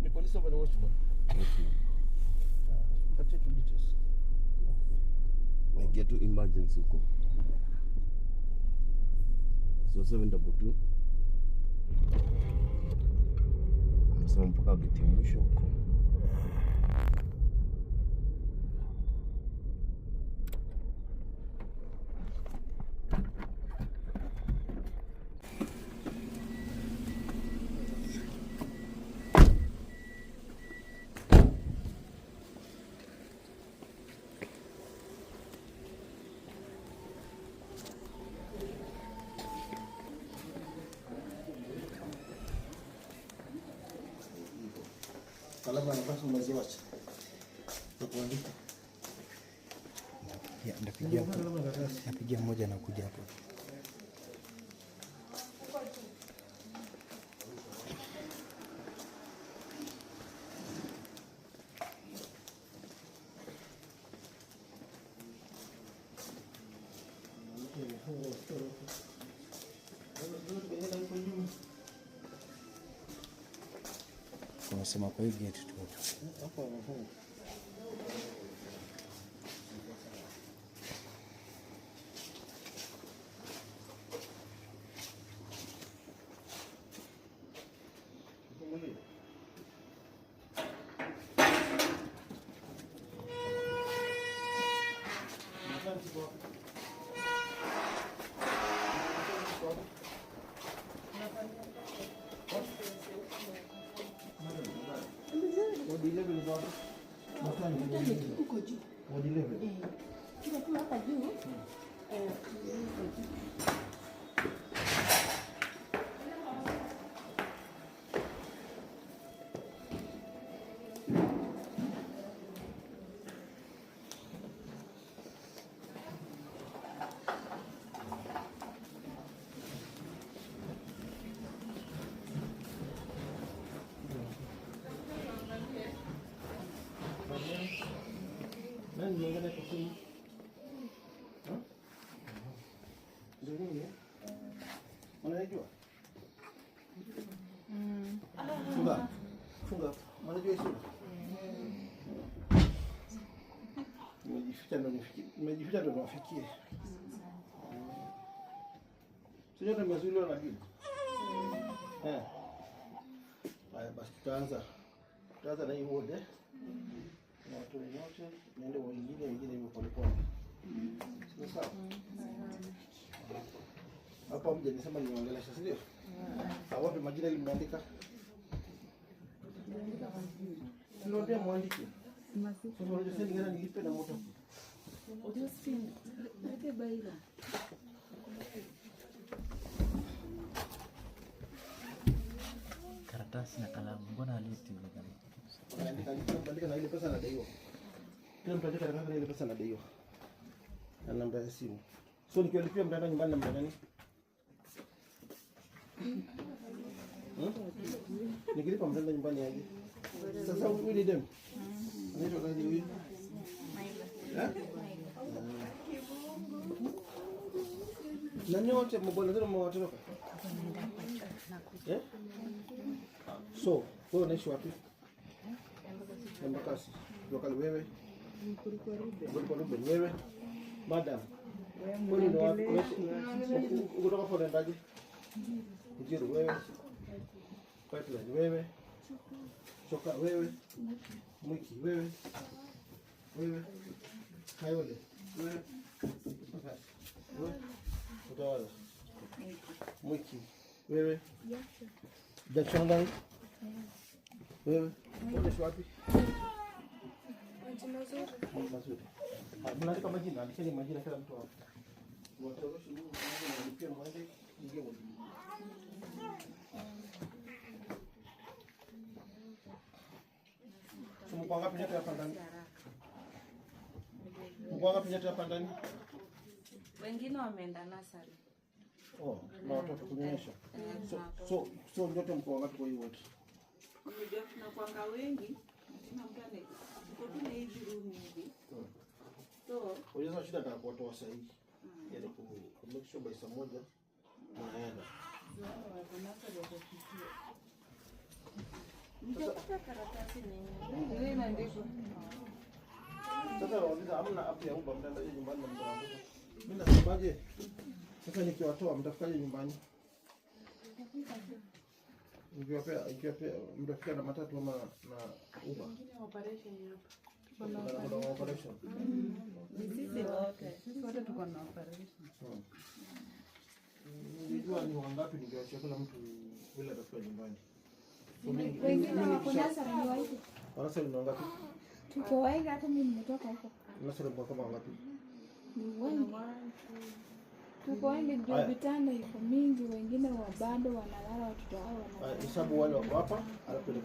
Ni polisi ama ni watchman? Patie tu details. Naingia tu emergency huko. 0722. Nasema mpaka geti ya mwisho huko. Kalamu na nafasi umeziwacha. Za kuandika. Ya, ndapigia napigia mmoja na kuja hapo. Unasema kwa hii gate tu. Hapo wamefunga. Ward 11 iko wapi? Huko juu. Ward 11. Eh, kila tu hapa juu. Eh, huko juu. Nani mwingine kwa simu? Ha? Ndio nini? Eh? Unajua? Funga. Funga. Unajua hii sura? Nimejificha ndo nifikie. Nimejificha ndo niwafikie. Sio ndio nimezuiliwa na bibi. Eh. Haya basi tutaanza. Tutaanza na hii ward eh. Na watu wote niende wengine wengine hivyo polepole. Sio sawa? Hapa mje nisema niongelesha, si ndio? Sawa, wapi majina ili mmeandika? Tunaambia muandike. Sasa unajua sasa ningana nilipe na moto. Josephine, lete bailo. Karatasi na kalamu, mbona aleti yule jamaa? Unaandika andika na ile pesa nadaiwa. Kila mtu andika na ile pesa nadaiwa. Na namba ya simu. So nikiwalipia mtaenda nyumbani na mta nani? Hmm? Nikilipa mtaenda nyumbani aje? Sasa huyu ni dem. Anaitwa nani huyu? Eh? Na nyote mbona zenu mmewatoroka? Eh? So, wewe unaishi wapi? Embakasi. Lokali wewe? Kulikuwa Ruben wewe? Madam. Wewe ni wapi? Kutoka hapo unaendaje? Njiru wewe? Pipeline wewe? Choka wewe? Mwiki wewe? Wewe? Kayole wewe? Embakasi. Wewe? Utawala. Mwiki wewe? Jackson Gang? Wewe? Unaishi wapi? Mazuri. Ah, mnaandika majina, andikeni majina kila mtu hapo. Watoroshi nyinyi mnalipia mwende ingie wodi. Mko wangapi nyote hapa ndani? Mko wangapi nyote hapa ndani? Wengine wameenda nasari. Oh, na watoto kunyonyesha. So nyote mko wangapi kwa hii ward? Unajua tunakuanga wengi, kila mtu tuko tu na hizi room hivi. So Unajua shida nataka kuwatoa sasa hivi. Yaani ku make sure by saa 1 naenda. mtapata karatasi nini? Ile imeandikwa. Sasa nauliza hamna app ya Uber mtaendaje nyumbani na mtaanguka? Mimi nasemaje? Sasa nikiwatoa mtafikaje nyumbani? Nikiwapea mtafika na matatu ama na Uber? Kuna operation. Sisi wote. Sisi wote tuko na operation. Nilijua ni wangapi ningeachia kila mtu vile atafika nyumbani. So mimi Wengine wako nursery ni wengi. Wanasema ni wangapi? Tuko wengi, hata mimi nimetoka huko. Nasema kwa kama wangapi? Ni wengi. Tuko wengi juu Haya. vitanda iko mingi, wengine wa bado wanalala watoto wao Haya, wanalala. hesabu wale wako hapa alafu ile